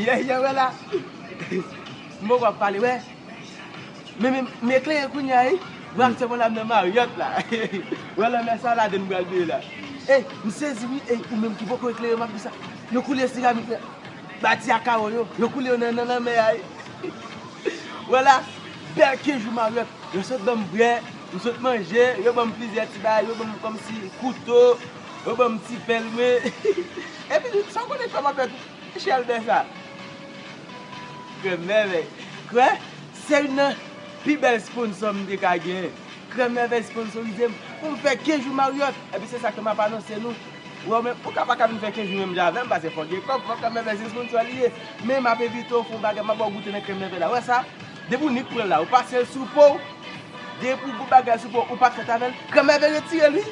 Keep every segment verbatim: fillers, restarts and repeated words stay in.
Yè, yè, wè la. M poko ap pale, wè. Men, men, men klere kounye a, wi. Bwa aktè mwen la, m nan Marriott la. Wè lanmè sa la, den m pral beye la. Ey, m sezi, wi. Ey, ou menm ki poko eklere, m ap di sa. Yo koule seramik la. Bati a kawo yo. Yo koule yo nan, nan lanmè a, wi. Wè la, bèl kejou Marriott. Yo sot ban m bwè, m sot manje, yo ban m plizyè ti bagay, yo ban m kòmsi kouto, yo ban m ti pèl mwen. Epi, sa w konnen fè m ap fè tou. Chèlbè sa. Krèm Mèvèy. Kwè, se youn nan pi bèl sponsò m te ka genyen. Krèm Mèvèy sponsorize m pou m fè kenz jou Marriott. Epi se sa ke m ap anonse nou. Ou wè, men ou ka pa ka vin fè kenz jou menm jan avè m, paske fòk gen kòb, fòk Krèm Mèvèy se sponsò li ye. Men m ap envite w fè yon bagay, m ap ba w goute nan Krèm Mèvèy la. Wè sa? Depi w nik pran l la, ou pase l sou po w. Depi w gon bagay sou po w, ou pa t fèt avè l, Krèm Mèvèy retire l, wi.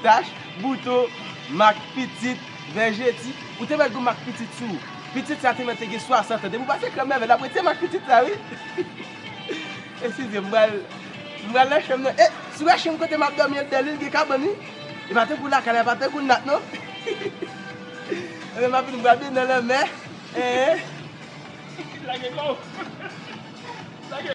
Tach, bouton, mak pitit, vèjeti. Ou te mèt gon mak pitit sou ou. Pitit sa te mèt te gen swasant an. Depi w pase Krèm Mèvèy, l ap retire mak pitit sa, wi. Eskize m, m pral, m pral nan chanm nan. E, si w wè chanm kote m ap dòmi an, dèyè li, l gen kabann, wi. E pa tankou lakay la, e pa tankou nat, non. Ebyen, m ap vin, m pral vin nan lanmè. Eh. Lage kò w.